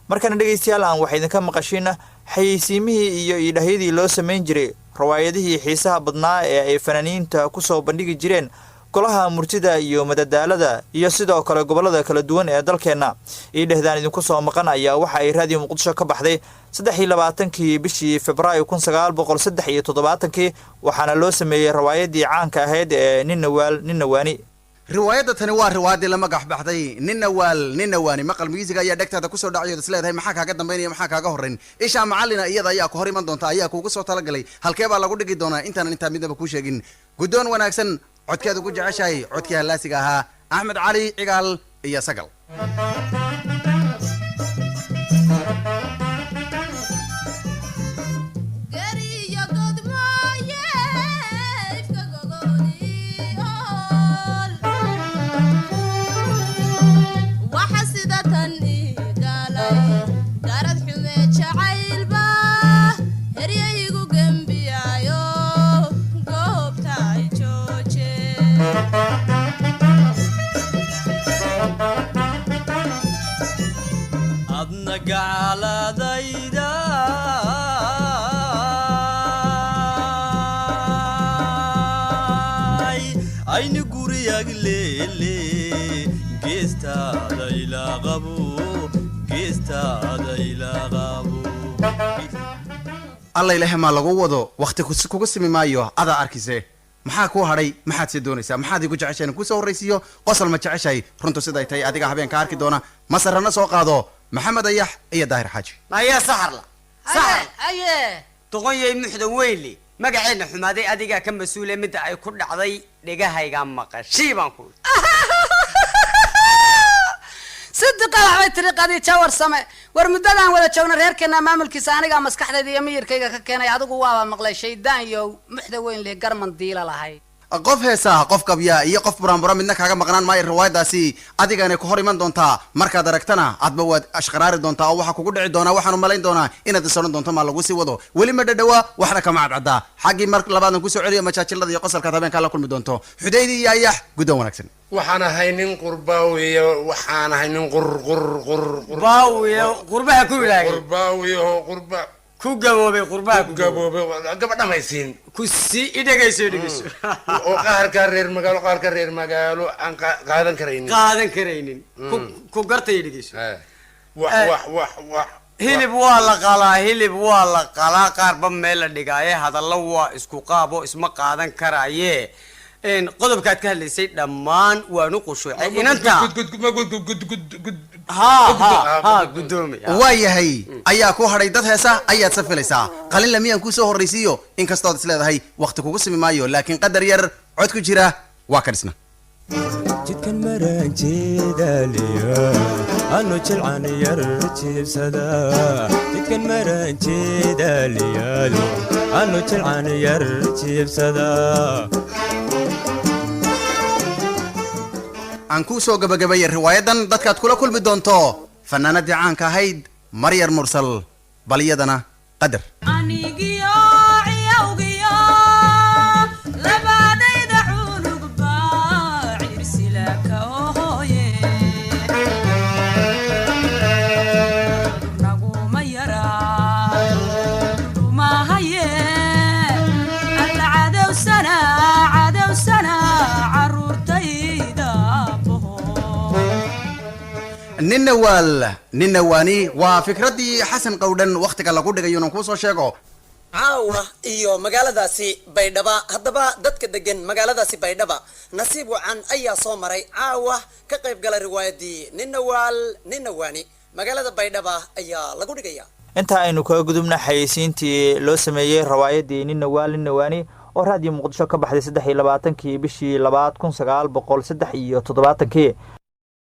Markana dhegaystayaal, aan wax idinka maqashiina xayeysiimihii iyo iidhahyadii loo samayn jiray rawaayadihii xiisaha badnaa ee ay fanaaniinta ku soo bandhigi jireen golaha murtida iyo madadaalada iyo sidoo kale gobollada kala duwan ee dalkeenna. Iidhehdan idinku soo maqan ayaa waxa ay Raadiyo Muqdisho ka baxday 23-kii bishii Febraayo 1973-kii, waxaana loo sameeyey rawaayadii caanka ahayd ee Ninna Waal Ninna Waani. Riwaayadda tani waa riwaayaddii la magax baxday Ninna Waal Ninna Waani. Maqal music ayaa dhegtaada kusoo dhacayood is leedahay maxaa kaaga dambaynaya, maxaa kaaga horrayn? Ishaa macallina iyada ayaa ku hor iman doonta, ayaa kuugu soo talagalay. Halkee baa lagu dhigi doonaa? Intaanan intaa midnaba kuu sheegin, guddoon wanaagsan. Codkeed ugu jeceshahay, codkii hallaasiga ahaa Axmed Cali Cigaal iyo Sagal. Adna gacaladayda ayni guriyag leele, geestaada ilaa qabo, geestaada ilaa qabo. Alla ilaah, maa lagu wado? Wakhti kugu simi maayo, adaa arkise. Maxaa kuu hadhay? Maxaad sii doonaysaa? Maxaad igu jeceshahay in kusoo horraysiiyo? Qosol ma jeceshahay? Runtu siday tahay adiga habeenka arki doona. Masarana soo qaado Maxamed Ayax iyo Daahir Xaaji. Ayaa saxarla saxar. Aye. Doqonyay muxdan weynli, magaceenna xumaaday adigaa ka mas-uule. Midda ay ku dhacday dhegahaygaa maqashii baan ku. Sidiqa waxbay tiri Qadiija Warsame. War muddadaan wada joogna reerkeena maamulkiisa anigaa maskaxdayda iyo miyirkayga ka keenay. Adigu waaba maqlay shaydaan iyo muxda weyn leh garman diila lahayd. Qof heesaa, qof kabya iyo qof buraanbura midna kaaga maqnaan maayo riwaayadaasi. Adigana ku hor iman doontaa. Markaad aragtana adba waad ashqaraari doontaa oo waxaa kugu dhici doonaa, waxaanu malayn doonaa inaad is odhan doonto maa lagu sii wado. Weli ma dhadhawaa, waxna kama cadcaddaa. Xaggii mar labaadan kusoo celiyo majaajilada iyo qosolkaad habeenkaa la kulmi doonto. Xudaydi iyo Ayax, guddoon wanaagsan. Waxaan ahay nin qurbaawiya, waxaan ahay nin qur qur qur. Baawiya qurbaha ku ilaagay. Qurbaawiya oo qurba ku gaboobay, qurbaha. Ku gaboobay, gabadha maysiin. Ku sii, idhegayso, idhegayso. Oo qaarka reer magaalo, qaarka reer magaalo aan qaadan karaynin. Qaadan karaynin ku gartay, idhegayso. Wax wax wax wax. Hilib waa la qalaa, hilib waa la qalaa, qaarba meel la dhigaaye. Hadallo waa isku qaabo, isma qaadan karaaye. Qodobkaad ka hadlaysay dhammaan waanu qushuucay inanta. Ha ha ha, gudoomi. Waa yahay, ayaa ku hadhay dad heesa ayaad safilaysaa. Qalinla miyaan kusoo horraysiiyo? Inkastood is leedahay wakhti kugu simi maayo, laakiin qadar yar cod ku jira waa kan isna. Jidkan maraan jeedaaliya anu jilcan yar jiibsada, jidkan maraan jeedaaliyaalo anu jilcan yar jiibsada. Aan kuu soo gabagabeeyey riwaayadan dadkaad kula kulmi doonto fanaanadii caanka ahayd Maryar Mursal, bal iyadana qadar. Anigiyo ciyawgiyo labadayda cunugba cirsilaka hooye naguma yara mahaye. Alla cadowsana, cadowsana caruurtayda boho. Ninna Waal Ninna Waani waa fikraddii Xasan Qowdhan. Wakhtiga lagu dhigayo inan kuu soo sheego. Caawa iyo magaaladaasi Baydhaba. Haddaba dadka degan magaaladaasi Baydhaba nasiib wacan ayaa soo maray. Caawa ka qayb gala riwaayadii Ninna Waal Ninna Waani, magaalada Baydhaba ayaa lagu dhigaya. Intaa aynu kaga gudubna xayeysiintii loo sameeyey rawaayadii Ninna Waal Ninna Waani oo Raadiyo Muqdisho ka baxday 23-kii bishii labaad 1973-kii.